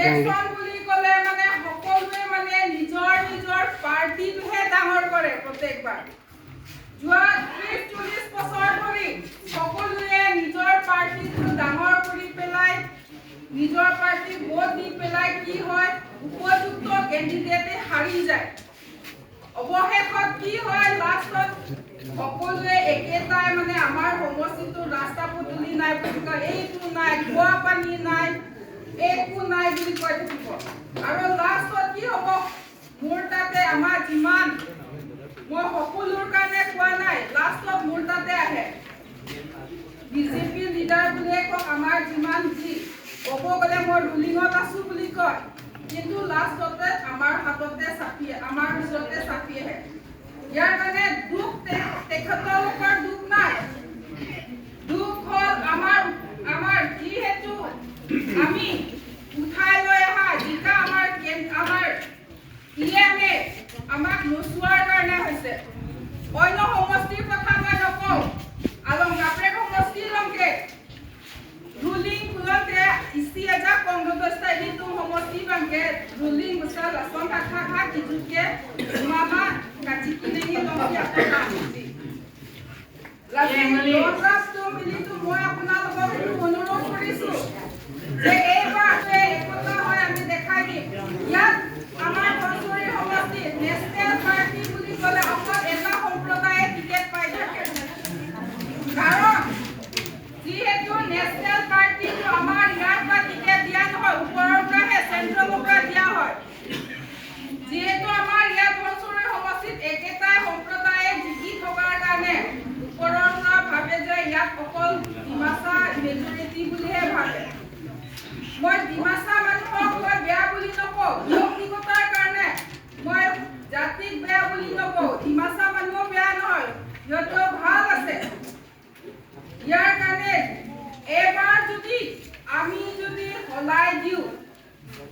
Election বুলি ক'লে মানে সকলোৱে মানে নিজৰ নিজৰ পাৰ্টিটোহে ডাঙৰ কৰে। প্ৰত্যেকবাৰ যোৱা 30-40 বছৰ ধৰি সকলোৱে নিজৰ পাৰ্টিটো ডাঙৰ কৰি পেলাই, নিজৰ পাৰ্টিক ভোট দি পেলাই কি হয়, উপযুক্ত কেণ্ডিডেটে হাৰি যায়। অৱশেষত কি হয়, লাষ্টত সকলোৱে একেটাই মানে আমাৰ সমষ্টিটোৰ ৰাস্তা পদূলি নাই বুলি কয়, এইটো নাই, খোৱা পানী নাই, একো নাই বুলি কৈ থাকিব। আৰু লাষ্টত কি হ'ব, মোৰ তাতে আমাৰ যিমান, মই সকলোৰ কাৰণে কোৱা নাই, লাষ্টত মোৰ তাতে আহে। বিজেপি লিডাৰ বুলিয়ে কওক, আমাৰ যিমান যি ক'ব গ'লে মই ৰুলিঙত আছো বুলি কয়, কিন্তু লাষ্টতে আমাৰ হাততে চাপি, আমাৰ ওচৰতে চাপি আহে। ইয়াৰ কাৰণে দুখ তেখেতলোকৰ দুখ নাই, দুখ হ'ল আমাৰ। আমাৰ যিহেতু আমি উঠাই লৈ অহা জিকা আমাৰ ইএমএ আমাক নোচোৱাৰ কাৰণে হৈছে। অন্য সমষ্টিৰ কথা মই নকওঁ। আলং কাপ্ৰেক সমষ্টি লংকে ruling kulante isi aja kongro dosta ini tum homosti bangke ruling besar langsung kakak kak dijuke mama kaciki nengi longki ako kamisi দৰখাস্তটো মিলিতো মই আপোনালোকক সেইটো অনুৰোধ কৰিছো যে এইবাৰ একতা হৈ আমি দেখাই দিম। ইয়াত আমাৰ ধনচুৰি সমষ্টিত নেশ্যনেল পাৰ্টি বুলি ক'লে অকল এটা সম্প্ৰদায়ে টিকেট পাই থাকে। কাৰণ যিহেতু নেশ্যনেল পাৰ্টিটো আমাৰ ইয়াৰ পৰা টিকেট দিয়া নহয়, ওপৰৰ পৰাহে, চেণ্ট্ৰেলৰ পৰা দিয়া হয়। যিহেতু আমাৰ ইয়াত ধনচুৰি সমষ্টিত একেটাই সম্প্ৰদায়ে জিকি থকাৰ কাৰণে ওপৰৰ পৰা ভাবে যে ইয়াত অকল ডিমাচা মেজৰিটি।